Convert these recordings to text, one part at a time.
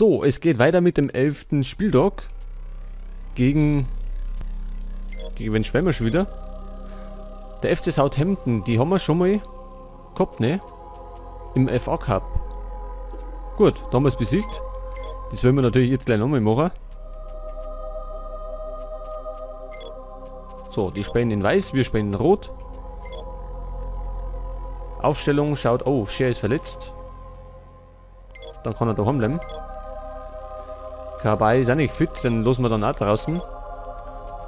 So, es geht weiter mit dem 11. Spieltag. Gegen wen spielen wir schon wieder? Der FC Southampton, die haben wir schon mal gehabt, ne? Im FA Cup. Gut, da haben wir es besiegt. Das wollen wir natürlich jetzt gleich nochmal machen. So, die spielen in weiß, wir spielen in rot. Aufstellung schaut... Oh, Shea ist verletzt. Dann kann er daheim bleiben. Kabay ist auch nicht fit, den lassen wir dann auch draußen.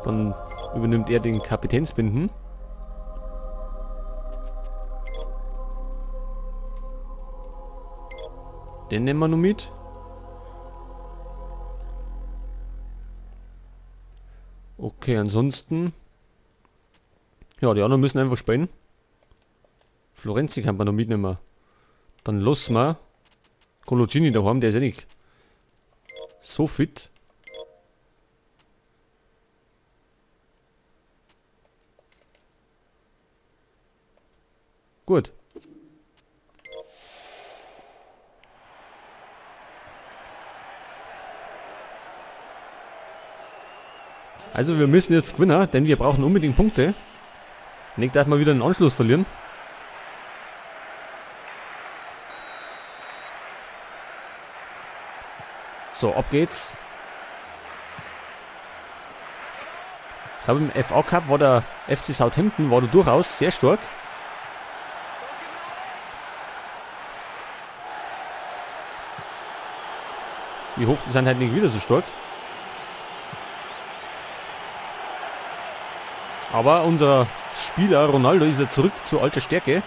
Dann übernimmt er den Kapitänsbinden. Den nehmen wir noch mit. Okay, ansonsten... Ja, die anderen müssen einfach spielen. Florenzi kann man noch mitnehmen. Dann lassen wir Coloccini daheim, der ist ja nicht so fit. Gut. Also wir müssen jetzt gewinnen, denn wir brauchen unbedingt Punkte. Nicht, dass wir wieder einen Anschluss verlieren. So, ab geht's. Ich glaube, im FA Cup war der FC Southampton war da durchaus sehr stark. Ich hoffe, die sind halt nicht wieder so stark. Aber unser Spieler Ronaldo ist ja zurück zu alter Stärke.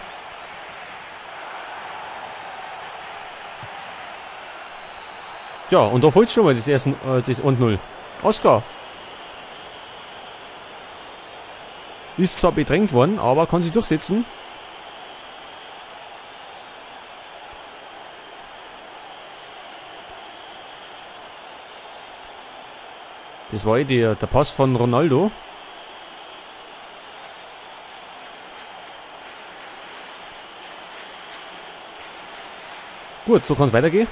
Ja, und da folgt schon mal das erste, das 1-0. Oscar. Ist zwar bedrängt worden, aber kann sich durchsetzen. Das war der Pass von Ronaldo. Gut, so kann es weitergehen.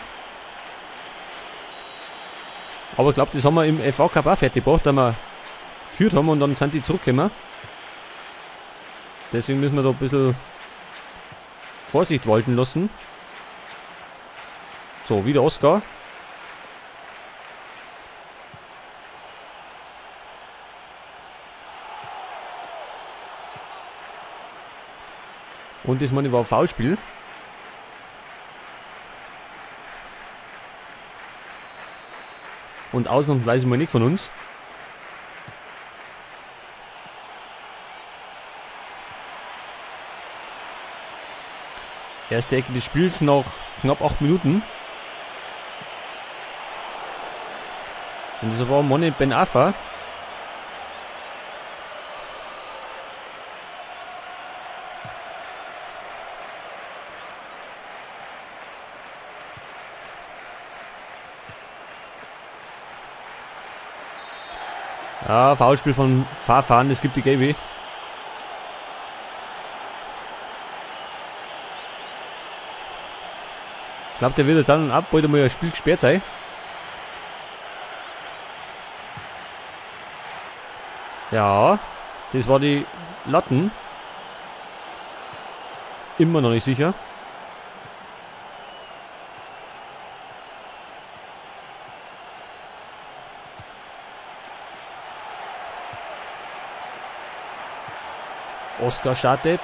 Aber ich glaube, das haben wir im FA Cup auch fertig gebracht, da wir geführt haben und dann sind die zurückgekommen. Deswegen müssen wir da ein bisschen Vorsicht walten lassen. So, wieder Oscar. Und das meine ich war ein Foulspiel. Und ausnahmsweise mal nicht von uns. Erste Ecke des Spiels noch knapp 8 Minuten. Und das war Moni Ben Arfa. Ja, Foulspiel von Farfan, es gibt die Gelbe. Ich glaube, der wird jetzt dann ab, bald einmal ein Spiel gesperrt sein. Ja, das war die Latten. Immer noch nicht sicher. Oscar startet.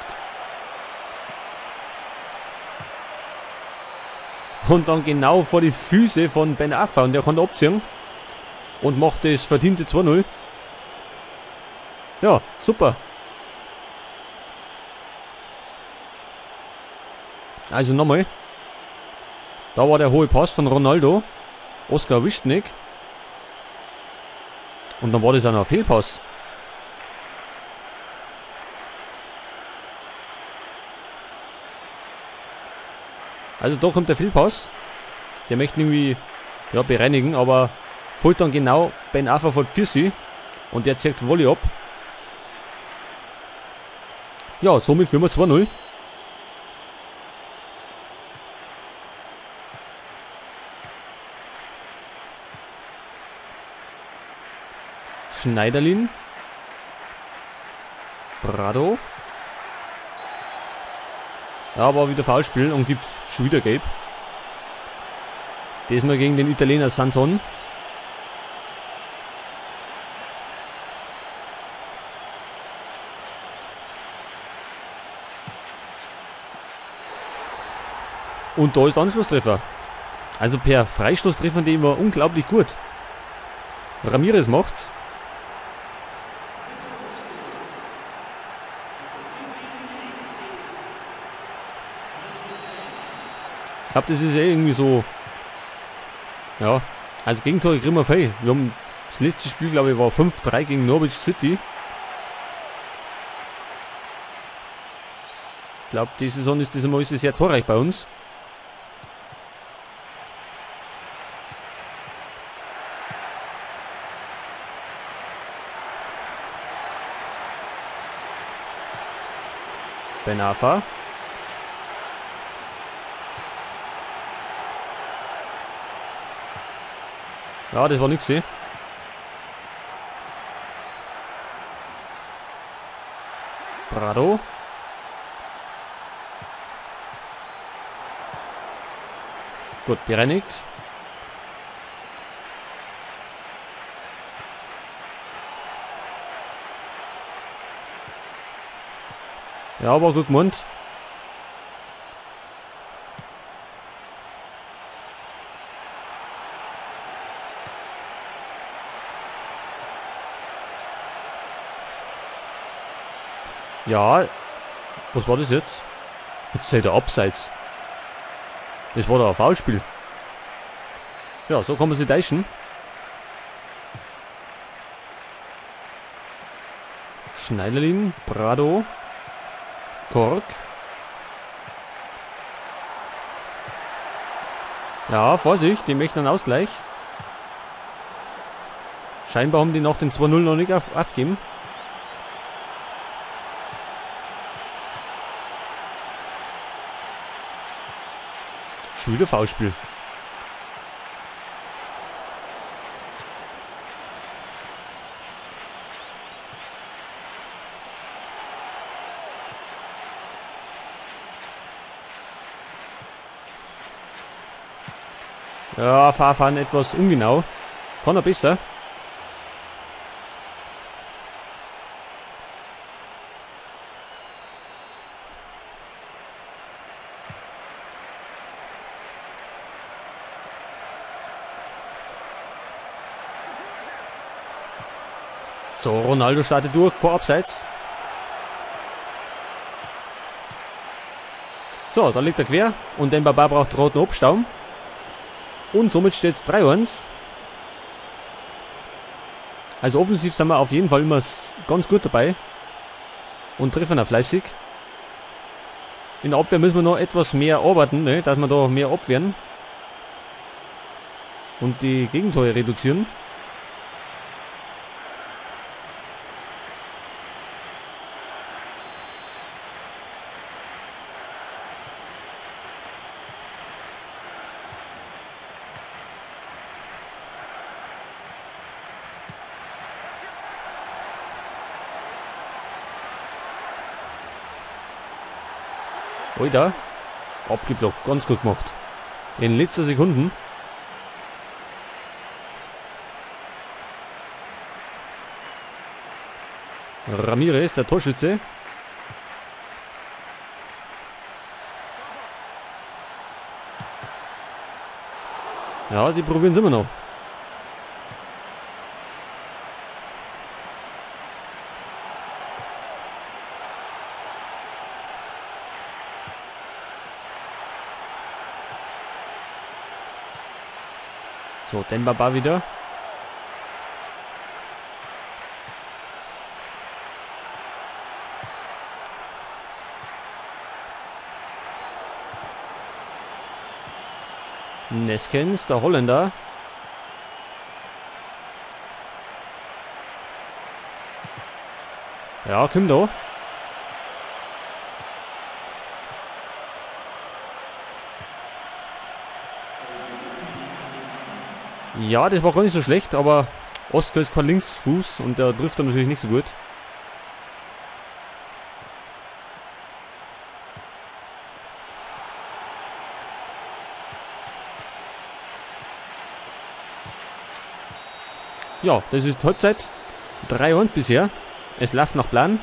Und dann genau vor die Füße von Ben Arfa. Und der kann abziehen. Und macht das verdiente 2-0. Ja, super. Also nochmal. Da war der hohe Pass von Ronaldo. Oscar erwischt nicht. Und dann war das auch noch ein Fehlpass. Also da kommt der Fehlpass. Der möchte irgendwie, ja, bereinigen, aber folgt dann genau Ben Arfa vor die und der zieht Volley ab. Ja, somit führen wir 2-0. Schneiderlin. Prado. Ja, aber wieder Foulspiel und gibt schon wieder Gelb. Diesmal gegen den Italiener Santon. Und da ist der Anschlusstreffer. Also per Freistoßtreffer, den war unglaublich gut. Ramirez macht. Ich glaube, das ist eh irgendwie so. Ja, also Gegentore kriegen wir viel. Wir haben das letzte Spiel, glaube ich, war 5-3 gegen Norwich City. Ich glaube, die Saison ist das immer sehr torreich bei uns. Ben Arfa. Ja, das war nix, eh. Prado. Gut, bereinigt. Ja, aber gut gemacht. Ja, was war das jetzt? Jetzt seid ihr abseits. Das war doch ein Foulspiel. Ja, so kann man sich täuschen. Schneiderlin, Prado, Kork. Ja, Vorsicht, die möchten einen Ausgleich. Scheinbar haben die nach dem 2-0 noch nicht aufgegeben. Schon wieder Foulspiel. Ja, Fahrfahren etwas ungenau. Kann er besser. So, Ronaldo startet durch, kein Abseits. So, da liegt er quer und Dembaba braucht roten Abstaum. Und somit steht es 3-1. Also offensiv sind wir auf jeden Fall immer ganz gut dabei. Und treffen auch fleißig. In der Abwehr müssen wir noch etwas mehr arbeiten, ne? Dass wir da mehr abwehren. Und die Gegentore reduzieren. Oida. Abgeblockt. Ganz gut gemacht. In letzter Sekunde. Ramirez, der Torschütze. Ja, die probieren es immer noch. So, Dembaba wieder. Neskens, der Holländer. Ja, komm da. Ja, das war gar nicht so schlecht, aber Oscar ist kein Linksfuß und der trifft dann natürlich nicht so gut. Ja, das ist Halbzeit. 3-1 bisher. Es läuft nach Plan.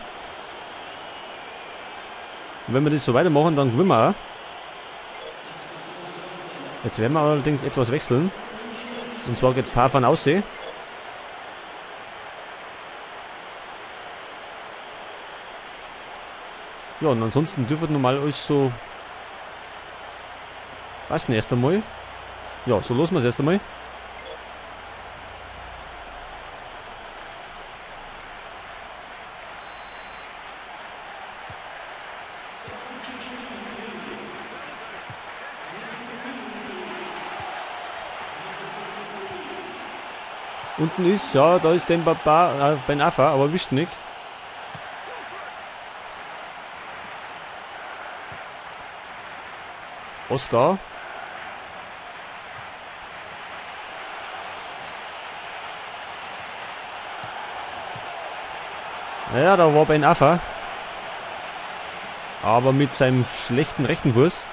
Und wenn wir das so weitermachen, dann gewinnen wir auch. Jetzt werden wir allerdings etwas wechseln. Und zwar geht Farfan aussehen. Ja, und ansonsten dürfte normal alles so passen erst einmal. Ja, so los wir es erst einmal. Unten ist, ja, da ist Demba Ba, Ben Arfa, aber wischt nicht. Oscar. Naja, da war Ben Arfa. Aber mit seinem schlechten rechten Fuß.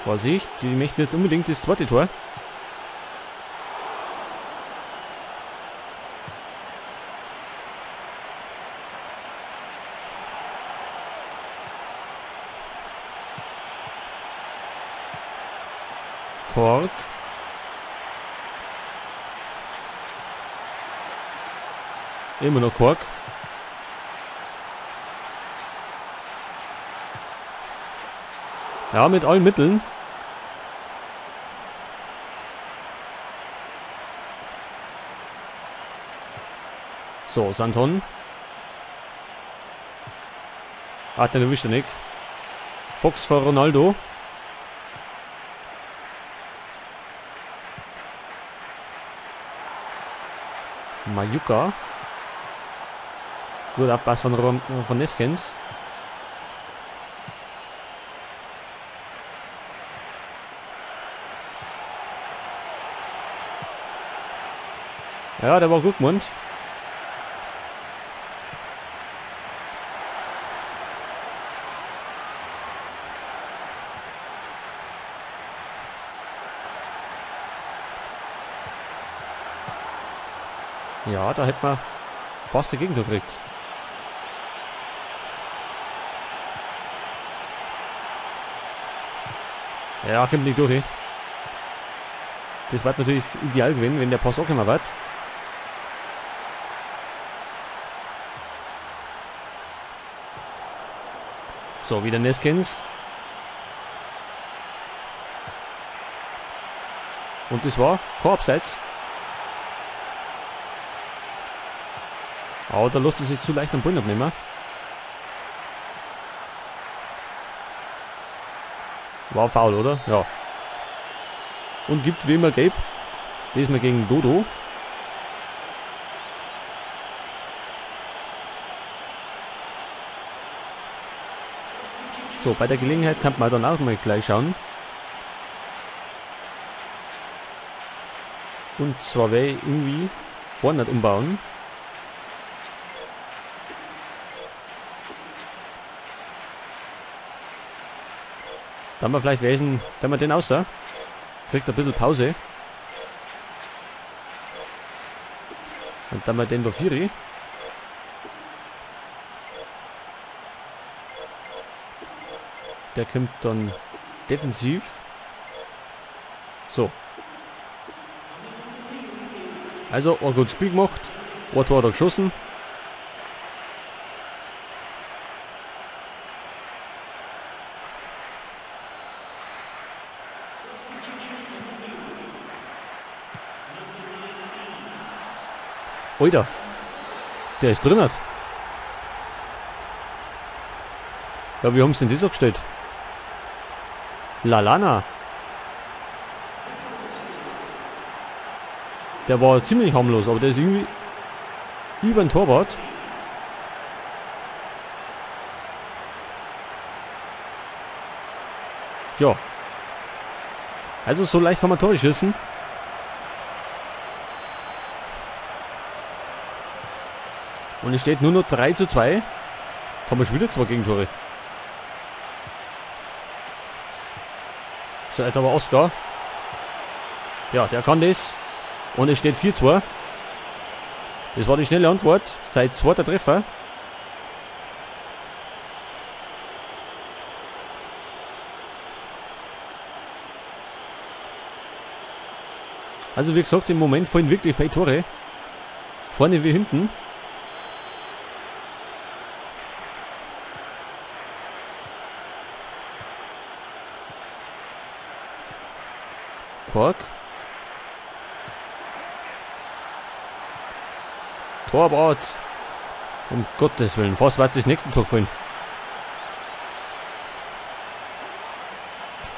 Vorsicht, die möchten jetzt unbedingt das zweite Tor. Kork. Immer noch Kork. Ja, mit allen Mitteln. So, Santon. Ah, den erwischt er nicht. Fox vor Ronaldo. Mayuka. Guter Abpass von Neskens. Ja, der war gut gemacht. Ja, da hätte man fast die Gegentor gekriegt. Ja, kommt nicht durch. Das war natürlich ideal gewesen, wenn der Pass auch immer wird. So, wieder Neskens. Und das war kein Abseits. Aber da lässt es sich zu leicht am Ball abnehmen. War faul, oder? Ja. Und gibt wie immer gelb. Diesmal gegen Dodo. So, bei der Gelegenheit kann man dann auch mal gleich schauen. Und zwar werde ich irgendwie vorne nicht umbauen. Dann wir vielleicht welchen, wenn wir den außer. Kriegt ein bisschen Pause. Und dann mal den Dofiri. Der kommt dann defensiv. So. Also, ein gutes Spiel gemacht. Ein Tor hat er geschossen. Oida. Der ist drin. Ja, wie haben sie denn das angestellt? Lalana. Der war ziemlich harmlos, aber der ist irgendwie über den Torwart. Ja. Also so leicht kann man Tore schießen. Und es steht nur noch 3:2. Jetzt haben wir schon wieder 2 Gegentore. So, jetzt aber Oscar. Ja, der kann das. Und es steht 4:2. Das war die schnelle Antwort. Sein zweiter Treffer. Also wie gesagt, im Moment fallen wirklich viele Tore. Vorne wie hinten. Kork. Torwart. Um Gottes Willen. Fast war das nächste Tor gefallen.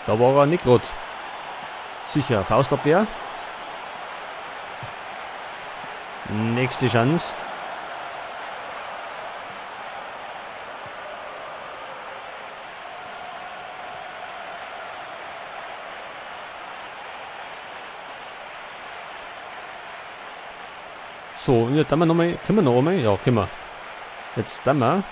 Da war er nicht grad sicher. Faustabwehr. Nächste Chance. So, und jetzt haben wir nochmal. Können wir noch einmal? Ja, können wir. Jetzt dann wir.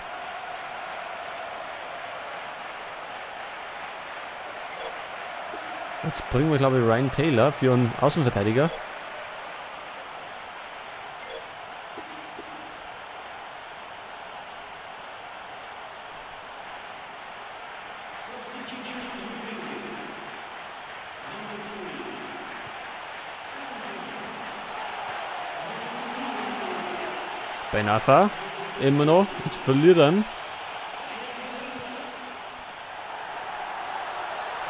Jetzt bringen wir, glaube ich, Ryan Taylor für einen Außenverteidiger. Benafa, immer noch, jetzt verliert er.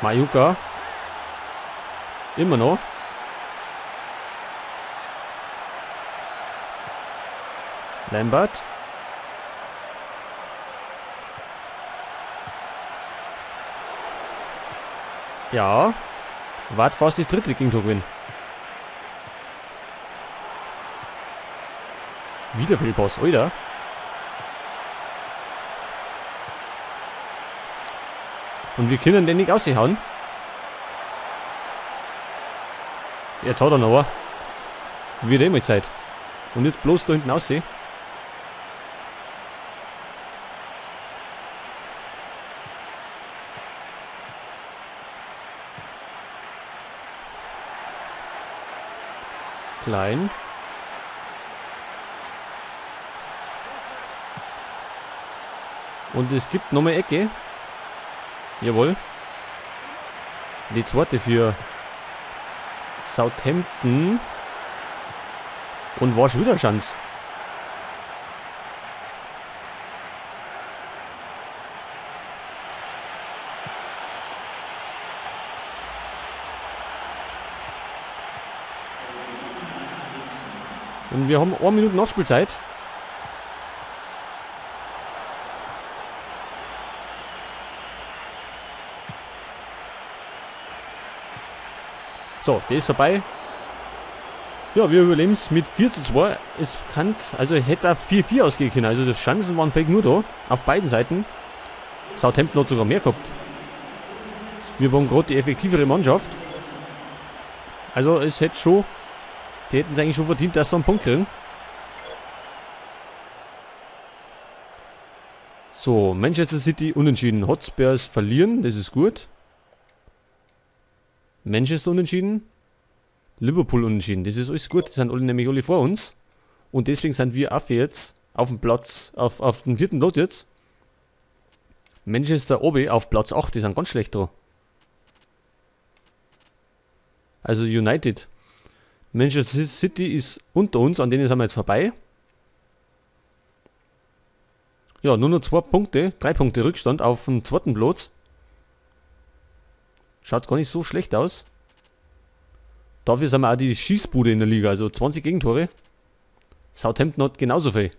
Mayuka, immer noch. Lambert. Ja, wart fast das dritte Gegentor gewinnen. Wieder Fehlpass, Alter. Und wir können den nicht raushauen. Jetzt hat er noch einen. Wird eh mal Zeit. Und jetzt bloß da hinten aussehen. Klein. Und es gibt nochmal Ecke. Jawohl. Die zweite für Southampton. Und war schon wieder eine Chance. Und wir haben 1 Minute Nachspielzeit. So, der ist vorbei. Ja, wir überleben es mit 4:2. Es kann, also es hätte da 4:4 ausgehen können. Also die Chancen waren vielleicht nur da. Auf beiden Seiten. Southampton hat sogar mehr gehabt. Wir waren gerade die effektivere Mannschaft. Also es hätte schon, die hätten es eigentlich schon verdient, dass sie einen Punkt kriegen. So, Manchester City unentschieden. Hotspurs verlieren, das ist gut. Manchester unentschieden, Liverpool unentschieden. Das ist alles gut, das sind alle, nämlich alle vor uns. Und deswegen sind wir auch jetzt auf dem Platz, auf dem 4. Platz jetzt. Manchester oben auf Platz 8, die sind ganz schlecht da. Also United. Manchester City ist unter uns, an denen sind wir jetzt vorbei. Ja, nur noch 2 Punkte, 3 Punkte Rückstand auf dem 2. Platz. Schaut gar nicht so schlecht aus. Dafür sind wir auch die Schießbude in der Liga, also 20 Gegentore. Southampton hat genauso viel.